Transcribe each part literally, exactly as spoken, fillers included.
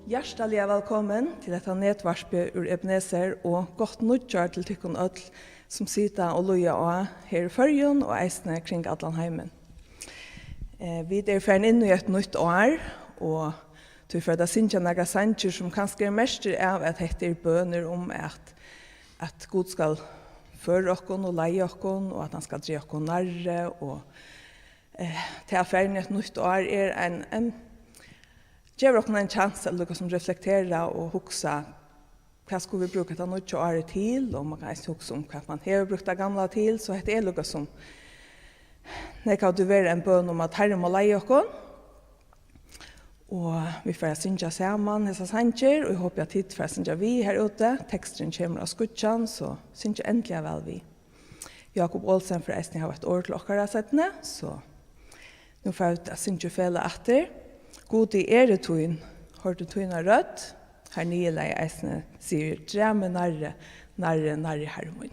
Hjartaliga vælkomin til hetta netvarpið úr Ebenezer, og gott nýggjár til tykkum øll, sum sita og lýða á her í Føroyum og eisini kring allan heimin. Eh, vit eru farin inn í eitt nýtt ár, og tí fara at syngja nakrar sangir, sum kanska eru merktir av, at hetta er bønir um, at, at Gud skal føra okkum og leiða okkum, og at hann skal draga okkum nærri, og, eh, tað at fara inn í eitt nýtt ár er ein, ein, gevur okkum ein kjans at líka sum reflektera og hugsa, hvat skulu vit brúka hetta nýggja árið til, og man kann eisini hugsa um, hvat man hevur brúkt tað gamla til, so hetta er líka sum, nei, kann tú vera ein bøn um, at Harrin má leiða okkum, og vit fara at syngja saman hesar sangir, og eg hopi, at tit fara at syngja við har úti. Teksturin kemur á skíggjan, so syngið endiliga væl við. Jákup Olsen fer eisini at hava eitt orð til okkara seinni, so nú fara vit at syngja í felag aftur. Gud, eg eri tín, hoyrdi tína rødd. Har niðurlagi eisini sigur: Drag meg nærri, nærri, nærri, Harri mín.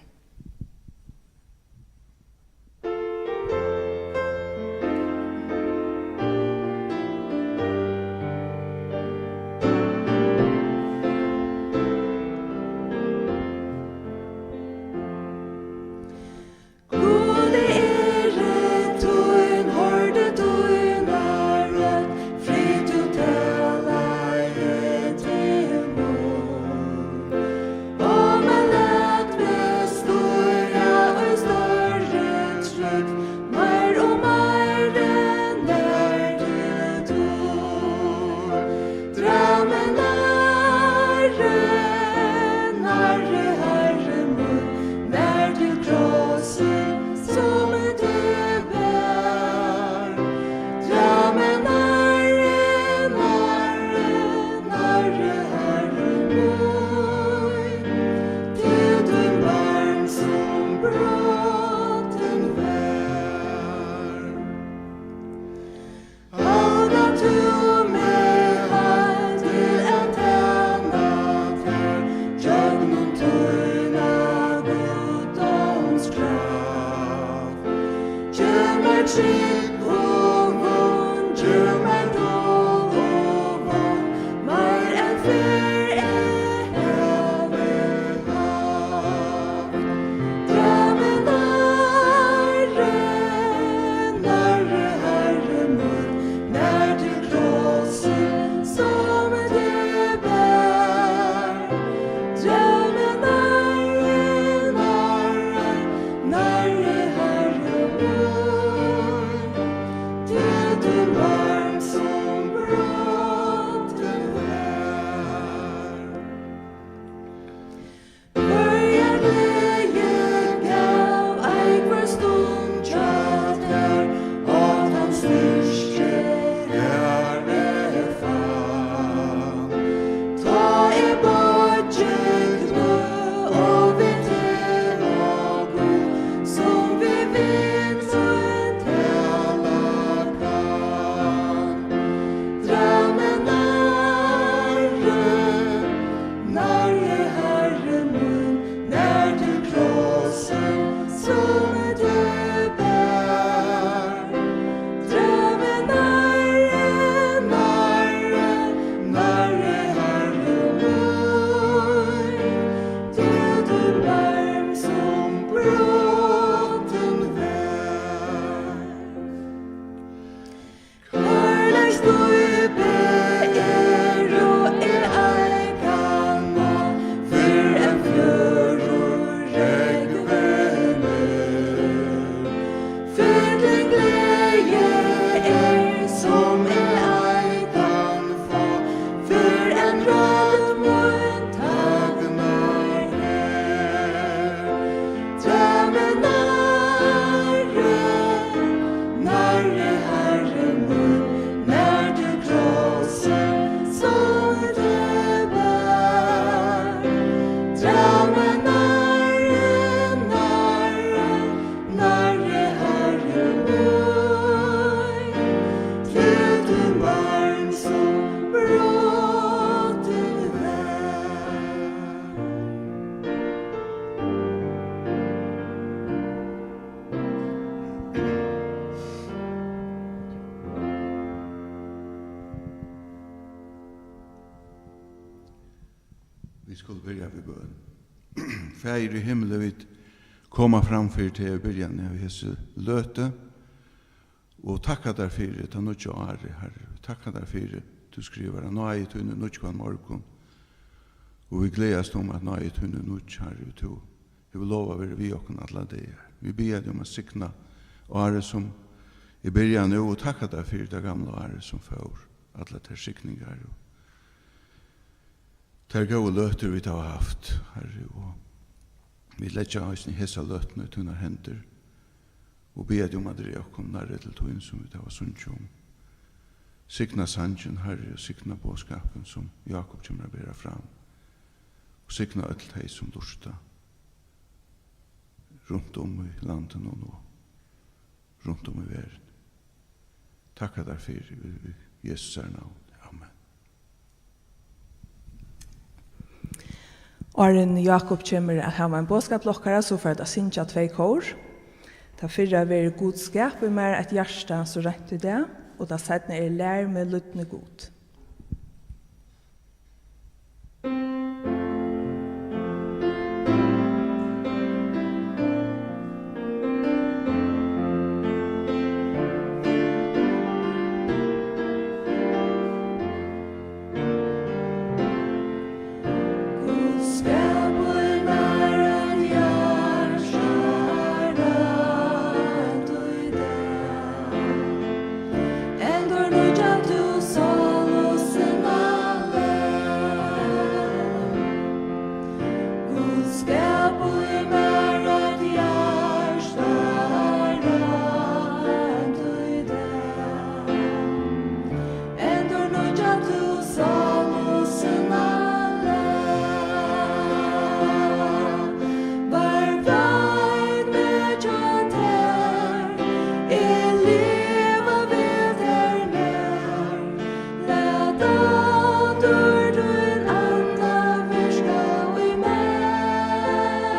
Gud, eg eri tín, hoyrdi tína rødd, frið tú talaði til mín. Og men lat meg Vit skulu byrja við bøn. Faðir í himli, vit koma fram fyri teg í byrjan av hesi løtu og takka tær fyri tað nýggja árið, Harri. Vit takka tær fyri, tú skrivar, at náði tín er nýggj hvønn morgun, og vit gleðast um, at náði tín er nýggj, Harri, og tú hevur lovað at vera við okkum allar dagar. Vit biðja teg um at signa árið, sum er byrjað nú, og takka tær fyri tað gamla árið, sum fór, allar tær signingar og tær góðu løtur, vit hava havt, Harri, og vit leggja eisini hesa løtuna í tínar hendur og biðja teg um at draga okkum nærri til tín, sum vit hava sungið um. Signa sangin, Harri, og signa boðskapin, sum Jákup kemur at bera fram, og signa øll tey, sum lurta runt um í landinum og runt um í verðini. Takka tær fyri, í, í Jesu navni. Amen. Áðrenn Jákup kemur at hava ein boðskap til okkara, so fara vit at syngja tvey kór. Tað fyrra verður: Gud, skap í mær eitt hjarta so reint í dag, og tað seinna er: Lær meg lýdni, Gud. Endurnýggja tú sál og sinnalag. Gud, skap í mær eitt hjarta reint í dag. Endurnýggja tú sál og sinnalag. Var við meg hjá tær, eg liva við tær nær. Lat aftur tín anda virka í mær.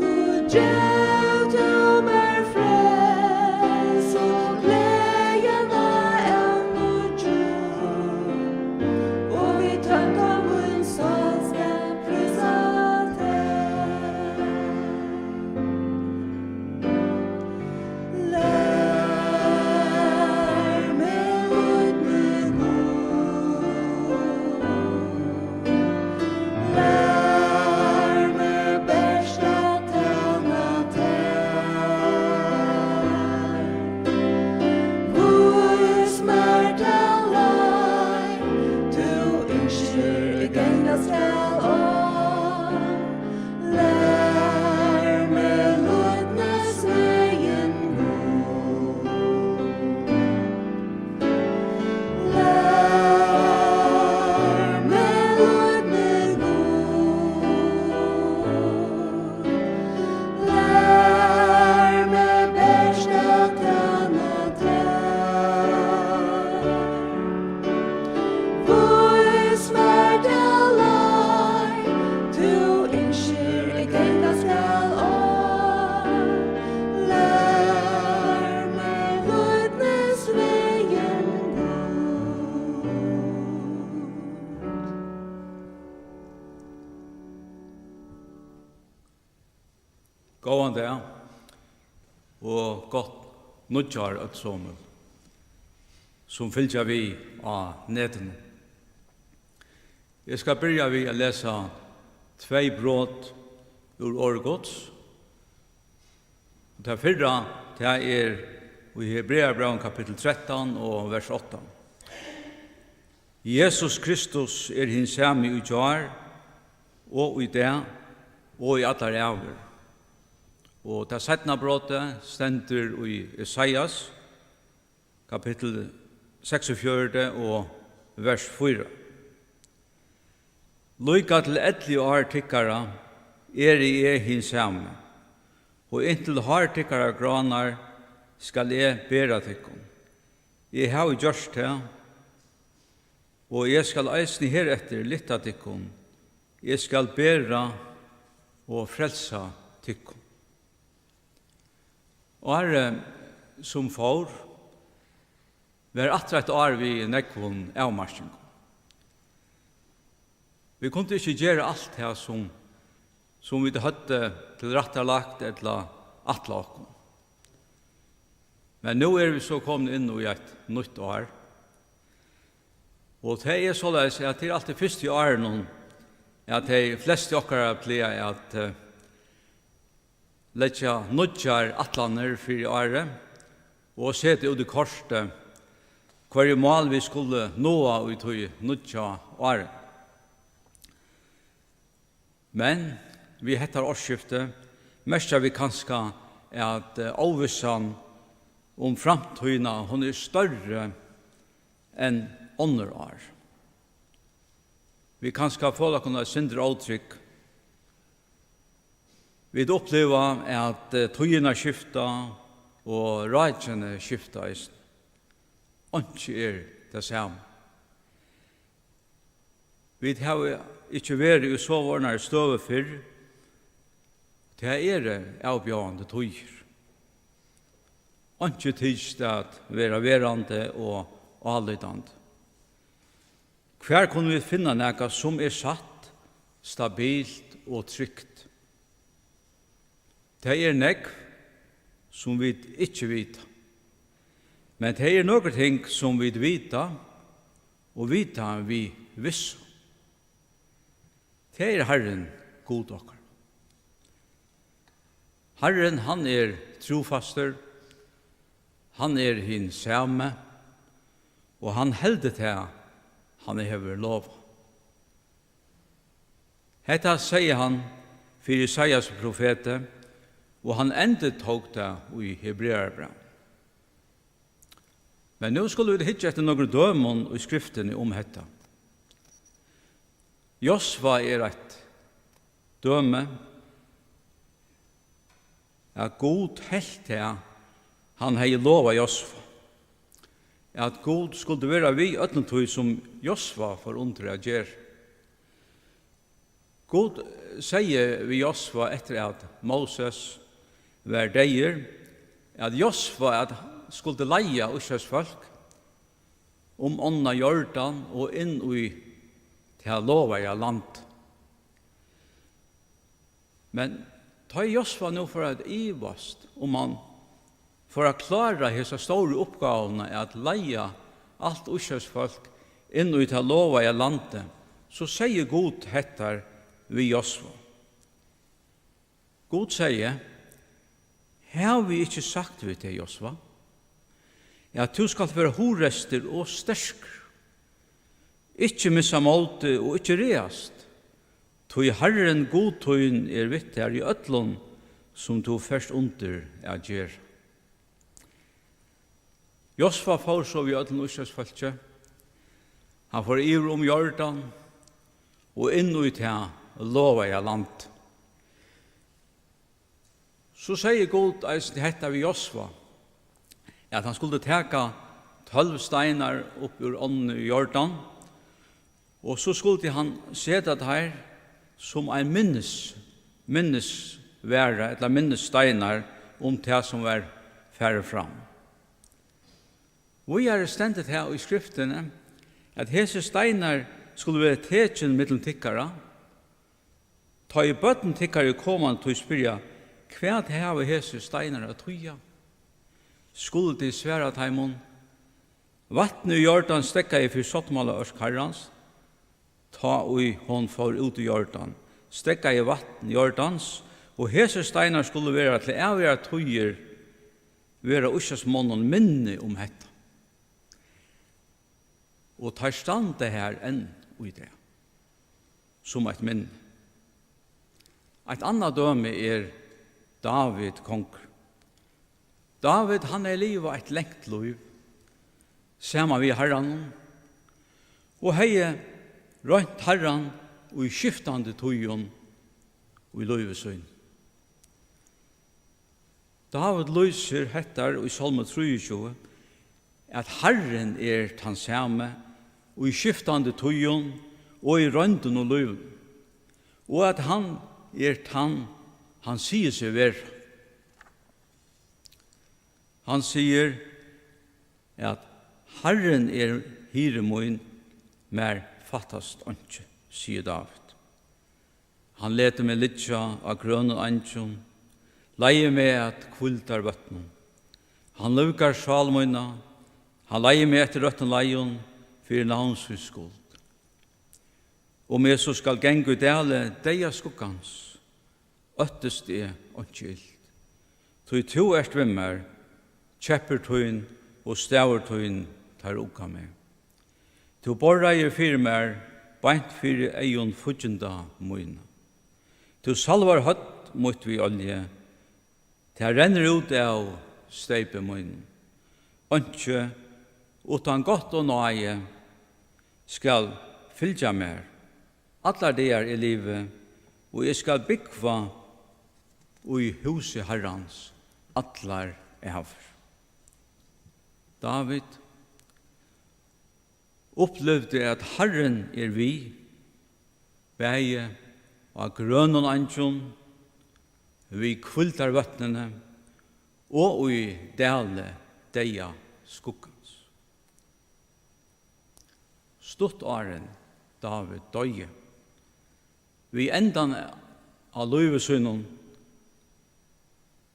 Gud, gev tú mær frelsu, gleðina av nýggjum, og við tømda mín sál skal prísa teg. Lær meg lýdni, Gud. Lær meg bert at tæna tær. Vís mær ta leið, tú ynskir eg ganga skal á. Lær meg lýdnisvegin, Gud. Lær meg lýdni, Gud. Lær meg bert at tæna tær. Vís mær ta leið, tú ynskir eg ganga skal á. Lær meg lýdnisvegin, Gud. Góðan dag og gott nýggjár, øll somul, sum fylgja við á netinum. Eg skal byrja við at lesa tvey brot úr Orði Guds. Og tað fyrra, tað er í Hebrearabrævinum kapittul trettan og vers átta. Jesus Kristus er hin sami í gjár og í dag og í allar ævir. Og tað seinna brotið stendur í Esaias, kapittul seksogfjøruti og vers fýra. Líka til elliár tykkara eri eg hin sami, og inntil hár tykkara gránar skal eg bera tykkum. Eg havi gjørt tað, og eg skal eisini hereftir lyfta tykkum. Eg skal bera og frelsa tykkum. Árið, sum fór, var aftur eitt ár við nógvum avmarkingum. Vit kundu ikki gera alt tað, sum, sum vit høvdu tilrættalagt ella ætlað okkum. Men nú eru vit so komin inn í eitt nýtt ár. Og tað er soleiðis, at tað er altíð fyrst í árinum, at tey flestu okkara plaga at, eh, leggja nýggjar ætlanir fyri árið og seta út í kortið, hvørji mál vit skulu náa í tí nýggja ári. Men við hetta ársskiftið merkja vit kanska, at, eh, óvissan um framtíðina, hon er størri enn onnur ár. Vit kanska føla okkum eitt sindur ótrygg. Vit uppliva, at, eh, tíðirnar skifta og rákini skifta eisini. Einki er tað sama. Vit hava ikki verið í sovorðnari støðu fyrr. Tað eru avbjóðandi tíðir. Einki tykist at vera verandi og álítandi. Hvar kunnu vit finna nakað, sum er satt, stabilt og trygt? Tað er nógv, sum vit ikki vita. Men tað eru nøkur ting, sum vit vita, og vita við vissu. Tað er Harrin, Gud okkara. Harrin, hann er trúfastur, hann er hin sami, og hann heldur tað, hann hevur lovað. Hetta segði hann fyri Jesajas profeti, og hann endurtók tað í Hebrearabrævinum. Men nú skulu vit hyggja eftir nøkrum dømum í Skriftini um hetta. Josva er eitt dømi, at Gud helt tað, hann hevði lovað Josva, at Gud skuldi vera við øllum tí, sum Josva fór undir at gera. Gud segði við Josva, eftir at Moses var deyður, at Josva at skuldi leiða Ísraels fólk um ánna Jordan og inn í tað lovaða land. Men tá Josva nú fór at ivast, um hann fór at klára hesa stóru uppgávuna at leiða alt Ísraels fólk inn í tað lovaða landið, so segði Gud hetta við Josva. Gud segði: Havi eg ikki sagt við teg, Josva, at tú skalt vera hugreystur og sterkur? Ikki missa mótið og ikki ræðast, tí Harrin, Gud tín, er við tær í øllum, sum tú fert undir at gera. Josva fór so við øllum Ísraels fólki. Hann fór yvir um Jordan og inn í tað lovaða land. So segði Gud eisini hetta við Josva, at hann skuldi taka tólv steinar upp úr ánni Jordan, og so skuldi hann seta teir sum ein minnis-, minnisvarða ella minnissteinar um tað, sum var farið fram. Víðari stendur tað í Skriftini, at hesir steinar skulu vera tekin millum tykkara, tá ið børn tykkara í komandi tíð spyrja: Hvat hava hesir steinar at týða? Skulu tit svara teimum: Vatnið í Jordan steðgaði fyri sáttmálaørk Harrans, tá ið hon fór út í Jordan, steðgaði vatn Jordans, og hesir steinar skulu vera til ævigar tíðir, vera Ísraelsmonnum minni um hetta. Og teir standa har enn í dag, sum eitt minni. Eitt annað dømi er Dávid kongur. Dávid, hann hevði livað eitt langt lív saman við Harranum og hevði roynt Harran í skiftandi tíðum í lívi sínum. Dávid lýsir hetta í Sálmi trýogtjúgu, at Harrin er tann sami í skiftandi tíðum og í royndum og lívum, og at hann er tann, hann sigur seg vera. Hann sigur, at Harrin er hirði mín, mær fattast einki. sigur Dávid. Hann letur meg liggja á grønum eingjum, leiðir meg at hvíldarvøtnum. Hann lívgar sál mína, hann leiðir meg eftir røttum leiðum fyri navns síns skuld. Um eg so skal ganga í dali deyðaskuggans, óttist eg einki ilt. Tí tú ert við mær, keppur tín og stavur tín, teir ugga meg. Tú borðreiðir fyri mær beint fyri eygum fígginda mína. Tú salvar høvd mítt við olju, tað rennur út av steypi mínum. Einki uttan gott og náði skal fylgja mær allar dagar eg livi, og eg skal búgva í húsi Harrans allar ævir. Dávid upplivdi, at Harrin er við, bæði á grønum eingjum, við hvíldarvøtnini og í dali deyðaskuggans. Stutt áðrenn Dávid doyði, við endan á lívi sínum,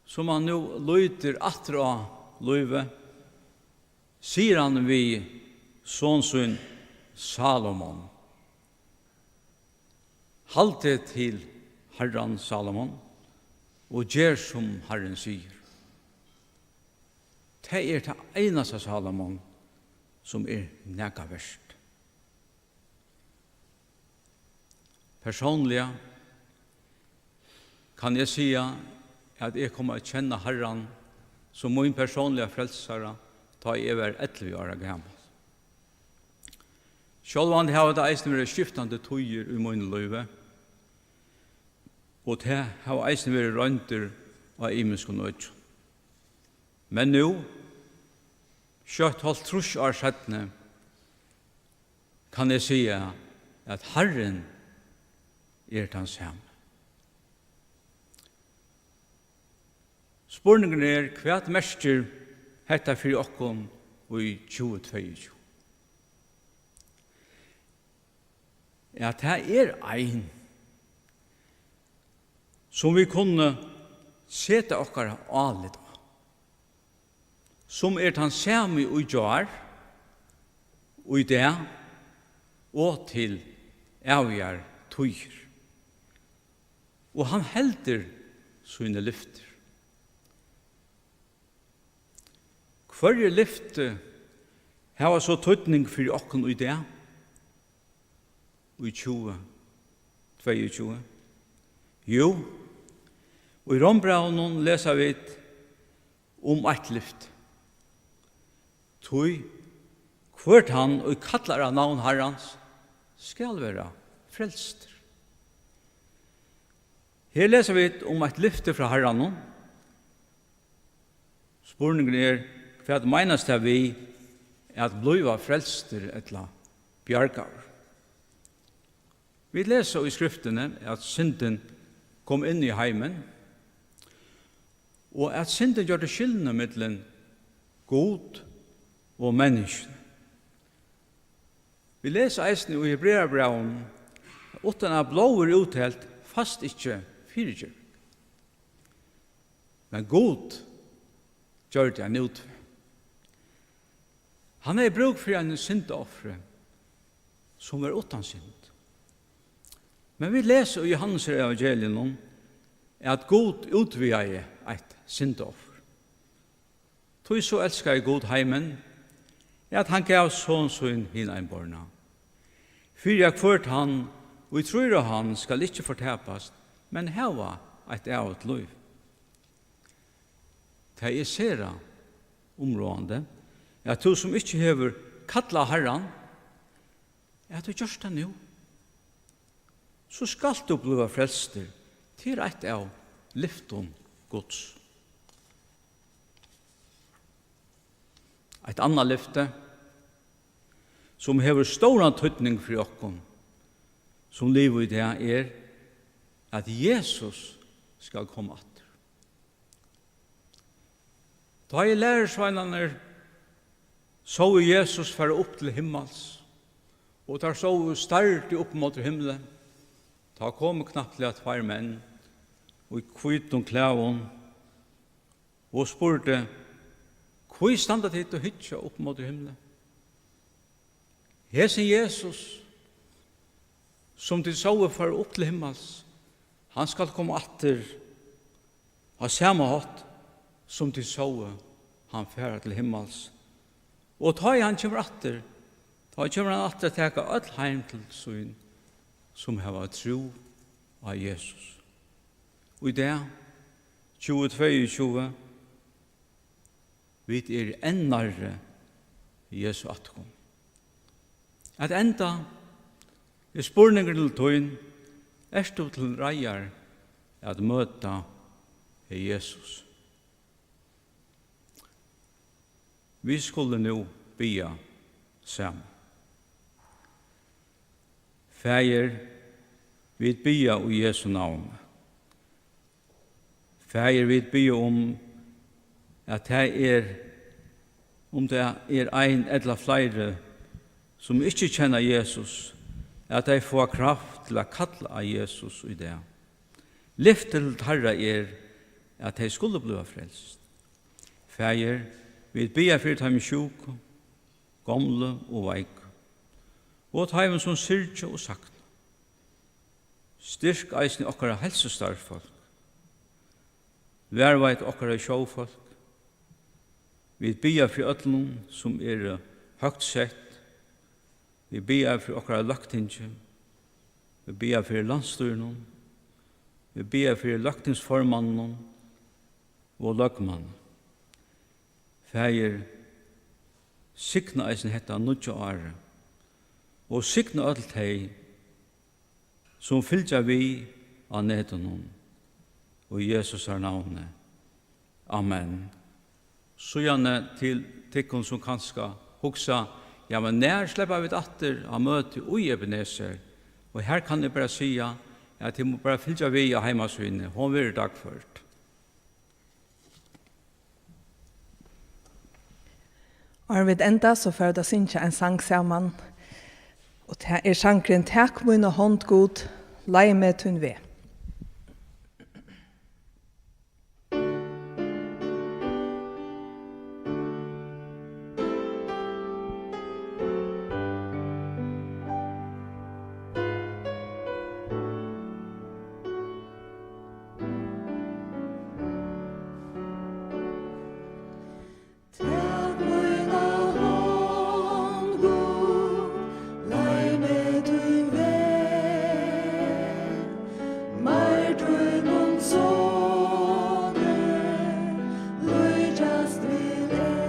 sum hann nú lítur aftur á lívið, sigur hann við son sín Salomon: Hald teg til Harran, Salomon, og ger, sum Harrin sigur. Tað er tað einasta, Salomon, sum er nakað vert. Persónliga kann eg siga, at eg kom at kenna Harran sum mín persónliga frelsara, tá eg var ellivu ára gamal. Sjálvandi hava tað eisini verið skiftandi tíðir í mínum lívi, og tað hava eisini verið royndir á ymiskum økjum. Men nú, skjótt hálvtrýss ár seinni, kann eg siga, at Harrin er tann sami. Spurningurin er, hvat merkir hetta fyri okkum í tjúgu tveyogtjúgu? Ja, tað er ein, sum vit kunnu seta okkara álit á, sum er tann sami í gjár, í dag og til ævigar tíðir. Og hann heldur síni lyftir. Hvørji lyfti hava so týdning fyri okkum í dag, í tjúgu tveyogtjúgu? Jú, í Rómbrævinum lesa vit um eitt lyfti: Tí hvør tann, ið kallar á navn Harrans, skal vera frelstur. Her lesa vit um eitt lyfti frá Harranum. Spurningurin er, hvat meinast tað við at blíva frelstur ella bjargaður? Vit lesa í Skriftini, at syndin kom inn í heimin, og at syndin gjørdi skilnað millum Gud og menniskju. Vit lesa eisini í Hebrearabrævinum: Uttan at blóð er úthelt, fæst ikki fyrigeving. Men Gud gjørdi ein útveg. Hann hevði brúk fyri einum syndaofri, sum var uttan synd. Men vit lesa í Jóhannesar evangelium, at Gud útvegaði eitt syndaoffer. Tí so elskaði Gud heimin, at hann gav son sín hin einborna, fyri at hvør tann, ið trýr á hann, skal ikki fortapast, men hava eitt ævigt lív. Tað er sera umráðandi, at tú, sum ikki hevur kallað Harran, at tú gjørt tað nú. So skalt tú blíva frelstur. Tað er eitt av lyftum Guds. Eitt annað lyfti, sum hevur stóran týdning fyri okkum, sum liva í dag, er, at Jesus skal koma aftur. Tá ið lærisveinarnir sóu Jesus fara upp til himmals, Og teir stóðu og stardu upp móti himli. Tá komu knappliga tveir menn í hvítum klæðum og spurdu: Hví standa tit og hyggja upp móti himli? Hesin Jesus, sum tit sóu fara upp til himmals, hann skal koma aftur á sama hátt, sum tit sóu hann fara til himmals. Og tá ið hann kemur aftur, tá kemur hann aftur at taka øll heim til sín, sum hava trú á Jesus. Og í dag, tjúgu tveyogtjúgu, vit eru enn nærri Jesu afturkomu. At enda er spurningurin til tín: Ert tú til reiðar at møta Jesus? Vit skulu nú biðja saman. Faðir, vit biðja í Jesu navni. Faðir, vit biðja um, at tað er, um tað er ein ella fleiri, sum ikki kenna Jesus, at tey fáa kraft til at kalla á Jesus í dag. Lyfti til teirra er, at tey skulu bliva frelst. Faðir, vit biðja fyri teimum sjúku, gomlu og veiku, og teimum, sum syrgja og sakna. Styrk eisini okkara heilsustarvsfólk. Varðveit okkara sjófólk. Vit biðja fyri øllum, sum eru høgt sett. Vit biðja fyri okkara løgtingi. Vit biðja fyri landsstýrinum. Vit biðja fyri løgtingsformanninum og løgmanni. Faðir, signa eisini hetta nýggja árið og signa øll tey, sum fylgja við á netinum. Í Jesusar navni. Amen. Síðani til tykkum, sum kanska hugsa: Ja, men nær sleppa vit aftur á møti í Ebenezer? Og her kann eg bara siga, at tit mugu bara fylgja við á heimasíðuni. Hon verður dagførd. Áðrenn vit enda, so fara vit at syngja ein sang saman. Og tað er sangurin: Tak mína hond, Gud, leið meg tín veg. Tak mína hond, Gud, leið meg tín veg, meir tínum soni líkjast vil eg.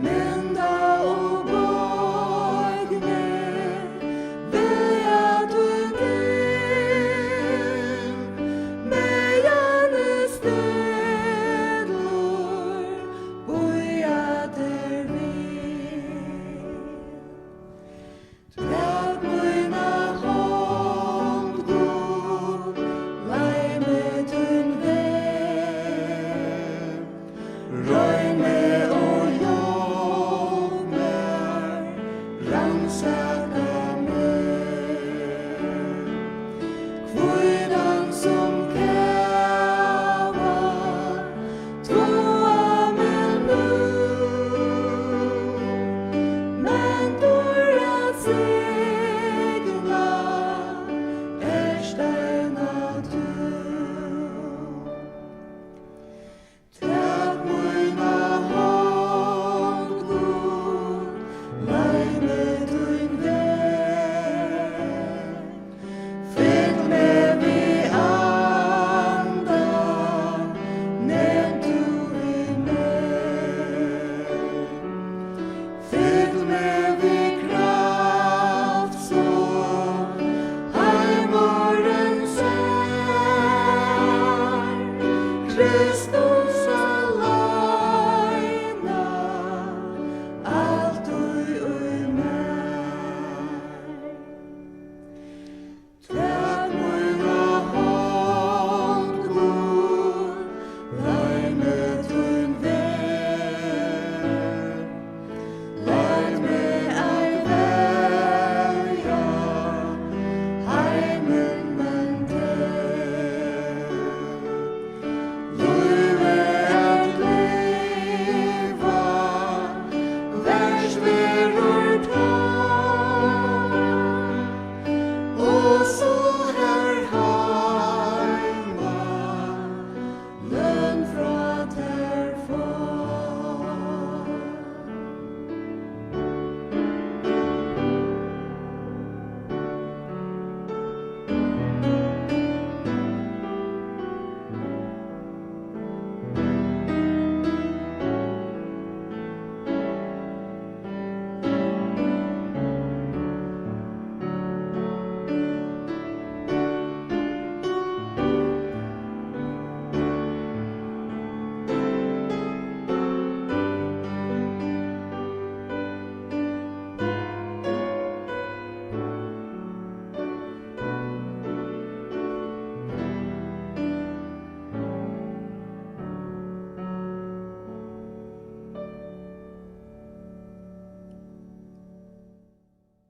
Mynda og boygni veg tín inn, meðan eg stillur bíða tær við. Tak mína hond, Gud, leið meg tín veg. Royn meg og hjálp mær, rannsaka